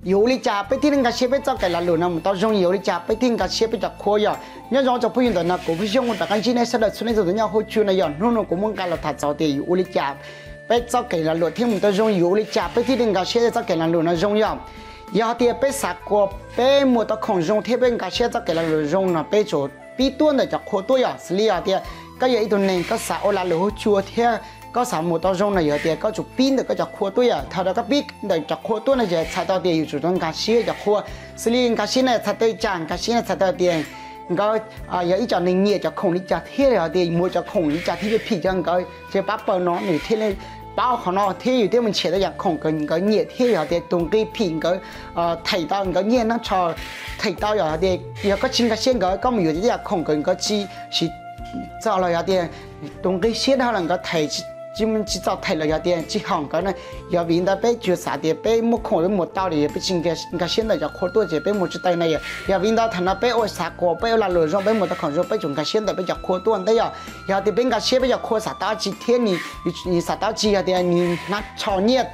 Yuav ua li cas peb thiaj li nkag siab peb txoj kev lag luam no mus tau zoo, yuav ua li cas peb thiaj nkag siab peb cov qhua yom? Nyob zoo tsoom phooj ywg ntawm no, kuv Phooj Xyooj ua rov qab ntsib nej sawv daws txhua leej txhua tus nyob hauv YouTube no yom. Hnub no kuv muab nqa los tham txog tias yuav ua li cas peb txoj kev lag luam thiaj mus tau zoo, yuav ua li cas peb thiaj li nkag siab txoj kev lag luam no zoo yom. Yog hais tias peb xav kom peb muaj tau khoom zoo thiab peb nkag siab txoj kev lag luam zoo no peb tsum pib tuaj ntawm cov qhua tuaj yom. Xws li yog tias koj yog ib tug neeg koj xav ua lag luam huab cua thiab koj xav mus tau zoo no yog tias koj tsum pib ntawm koj cov qhua tuaj yom. Thaum koj pib ntawm cov qhua tuaj no ces txhais tau tias yus tsum tau nkag siab cov qhua. Xws li nkag siab no txhais tau li cas? Nkag siab no txhais tau tias nkawd yog ib co neeg nyiam cov khoom li cas thiab yog tias muaj cov khoom li cas thiab yuav phim rau nkawd. Ces pab pawg no nws thiaj li paub qhov no thiab yus thiaj mus nrhiav tau yam khoom nkawd nyiam thiab yog tias tus nqi phim nkawd, them tau nkawd nyiaj nab tsho, them tau yog tias yog koj tsis nkag siab nkawd koj mus yuav tej yam khoom nkawd nkawd tsis siv txog los yog tias tus nqi siab dhau los nkawd them tsis txog them los yog tias tsis haum nkawd na. Yog vim ntawd peb tsuas xav tias peb muaj khoom peb mus tau li, yog peb tsis nkag siab ntawm cov qhua tuaj ces peb mus tsis tau na yom. Yog vim ntawd thaum no peb ua xav kom peb ua lag luam zoo peb muaj tau khoom zoo peb tsum nkag siab ntawm peb cov qhua tuaj ntawd yom. Yog tias peb nkag siab peb cov qhua xav tau dab tsi thiab nws xav tau dab tsi, yog tias nws nab tsho nyiaj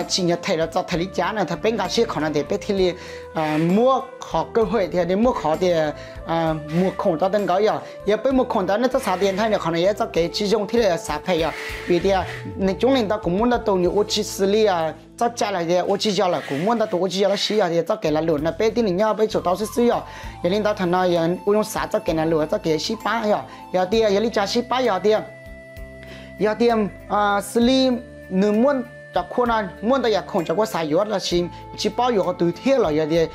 tsim nyog them los txog them li cas no, thaum peb nkag siab qhov no ces peb thiaj li muab qhov kawg huam thiab muab qhov tias muag khoom rau tau nkawd yom. Yog peb muag khoom ntawd nej txhob xav tias ntshai nws qhov no yog txoj kev tsis zoo thiab li xav phem yom. Vim tias neeg coob leej ntau kuv muab ntau tus nws ua tsis xws li txoj cai los yog ua tsis yog lawm, kuv muab ntau tus ua tsis yog lawm, siv yog tias txoj kev lag luam no peb tib neeg nyob peb tsum tau xwb xwb yom. Yog li ntawd thaum no yog ua zoo xav txoj kev lag luam txoj kev sib pab yom. Yog tias yog li cas sib pab yog tias, yog tias xws li nws muab cov qhua no muaj ntau yam khoom cov koj xav yuav los sis tsis paub yuav qhov twg thiab los yog tias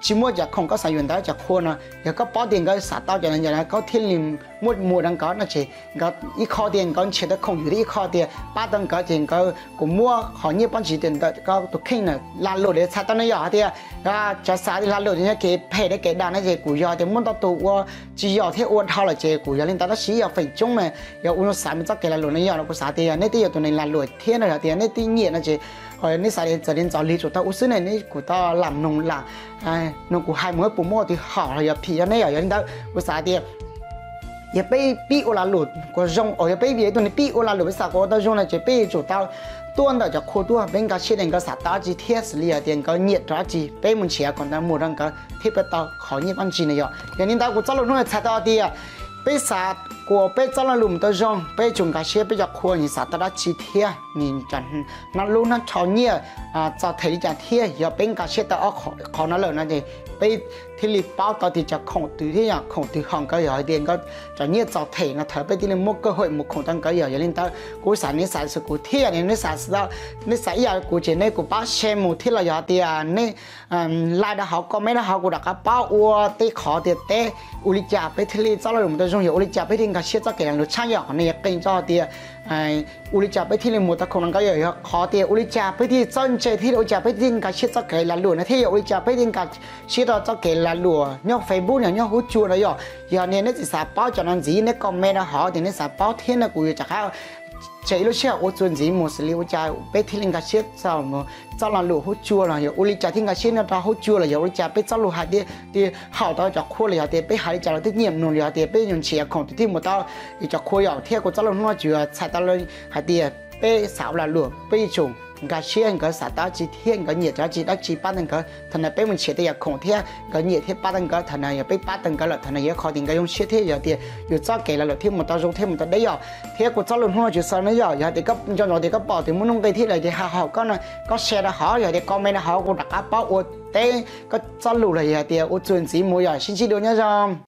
tsis muaj cov khoom koj xav yuav ntawd cov qhua no, yog koj paub tias nkawd xav tau cov no koj thiaj li muab muag rau nkawd no ces nkawd ib qho tias nkawd nrhiav tau khoom yus thiab ib qho tias pab tau nkawd ces nkawd kuj muab qhov nyiaj pab ntsis ntawm koj tus kheej na. Lag luam li txhais tau no yog hais tias cov xav lag luam ces yog kev phem thiab kev dag no ces kuj yog tias muaj ntau tus ua tsis yog thiab ua dhau lawm ces kuj yog li ntawd tab sis yog feem coob mas yog ua zoo xav mus txoj kev lag luam no yog los kuv xav tias yog nej twb yog tus neeg lag luam thiab no yog tias nej twb nyiam no ces nej xav tias txawm li ntxov li tsum tau ua xwb ne, nej kuj tau lam noog lam noog kuv hais mus puas muaj tus haum los yog phim rau nej yom. Yog li ntawd kuv xav tias yog peb pib ua lag luam kom zoo, yog peb yog ib tug neeg pib ua lag luam peb xav kom ua tau zoo no ces peb yuav tsum tau tuaj ntawm cov qhua tuaj, peb nkag siab tias nkawd xav tau dab tsi thiab xws li yog tias nkawd nyiam rau dab tsi peb mus nrhiav kom ntawd muag rau nkawd thiab peb tau qhov nyiaj pab ntsis no yom. Yog li ntawd kuv txoj lus hnub no txhais tau tias peb xav kom peb txoj lag luam mus tau zoo peb tsum nkag siab peb cov qhua nws xav tau dab tsi thiab nws cov nab lub nab tsho nyiaj txog them li cas thiab yog peb nkag siab tau ob qhov no lawm no ces peb thiaj li paub tau tias cov khoom twg thiab yog khoom twg haum nkawd yog hais tias nkawd cov nyiaj txog them no thaum peb thiaj li muab kawg huam mus khoom tau nkawd yom. Yog li ntawd kuv xav nej xav xwv kuv thiab yog nej xav, nej xav ib yam kuv ces nej kuj pab share mus thiab los yog hais tias nej like rau hauv comment rau hauv kuv rov qab paub ua tej qhov tias teb ua li cas peb thiaj li txoj lag luam mus tau zoo, yog ua li cas peb thiaj nkag siab txoj kev lag luam tshaj yom. Qhov no yog qee tso tias ua li cas peb thiaj li mus tau khoom no nkawd yom, yog qhov tias ua li cas peb thiaj txawj ntse thiab ua li cas peb thiaj nkag siab txoj kev lag luam no thiab yog ua li cas peb thiaj nkag siab rau txoj kev lag luam nyob Facebook no nyob huab cua no yom. Yog nej tsis xav paub cov no ntxiv nej comment rau hauv tias nej xav paub thiab no kuv yuav rov qab tseg ib lub sij hawm ua txuas ntxiv mus xws li ua cas peb thiaj li nkag siab txoj lag luam huab cua los yog ua li cas thiaj nkag siab nyob rau huab cua los yog ua li cas peb txoj lus hais tias haum tau cov qhua los yog tias peb hais li cas los thiaj nyiam mloog los yog tias peb yuav nrhiav khoom twg thiaj mus tau cov qhua yom. Thiab kuv txoj lus hnub no tsuas txhais tau hais tias peb xav ua lag luam peb yuav tsum nkag siab nkawd xav tau dab tsi thiab nkawd nyiam rau dab tsi dab tsi pab tau nkawd thaum no peb mus nrhiav tej yam khoom thiab nkawd nyiam thiab pab tau nkawd thaum no yog peb pab tau nkawd lawm thaum no yog qhov tias nkawd zoo siab thiab yog tias yus txoj kev lag luam thiaj mus tau zoo thiab mus tau deb yom. Thiab kuv txoj lus hnub no tsuas xaus no yom, yog tias koj nco ntsoov tias koj pom tias muaj nuj nqi thiab los tias ha haum koj no koj share rau hauv yog tias comment rau hauv kuv rov qab paub ua teb koj txoj lus los yog tias ua txuas ntxiv mus yom. Sib ntsib dua nyob zoo.